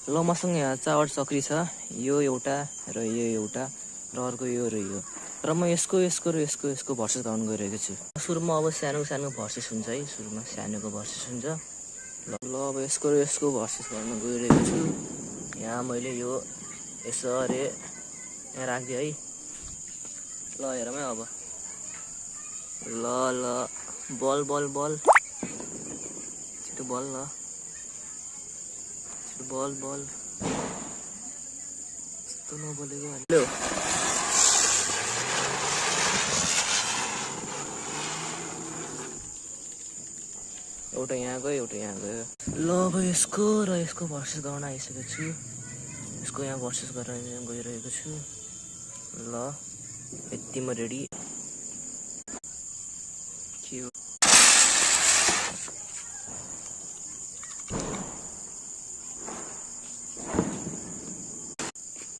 ल मसँग यहाँ चावट चक्री छ, यो एउटा र यो एउटा र अर्को यो र यो, र म यसको भर्सेस गाउन गइरहेको छु। सुरुमा अब सानो सानो भर्सेस हुन्छ है, सुरुमा सानोको भर्सेस हुन्छ। ल अब यसको भर्सेस गर्न गइरहेको छु। यहाँ मैले यो यसरी यहाँ राखिदिएँ है। ल हेरौँ है अब। ल ल बल बल बल छिटो बल ल, छिटो बल बल, यस्तो नबोलेको हेलो। एउटा यहाँ गयो, एउटा यहाँ गयो। ल अब यसको र यसको भर्सेस गर्न आइसकेको छु। यसको यहाँ भर्सेस गरेर गइरहेको छु। ल यति म रेडी। के हो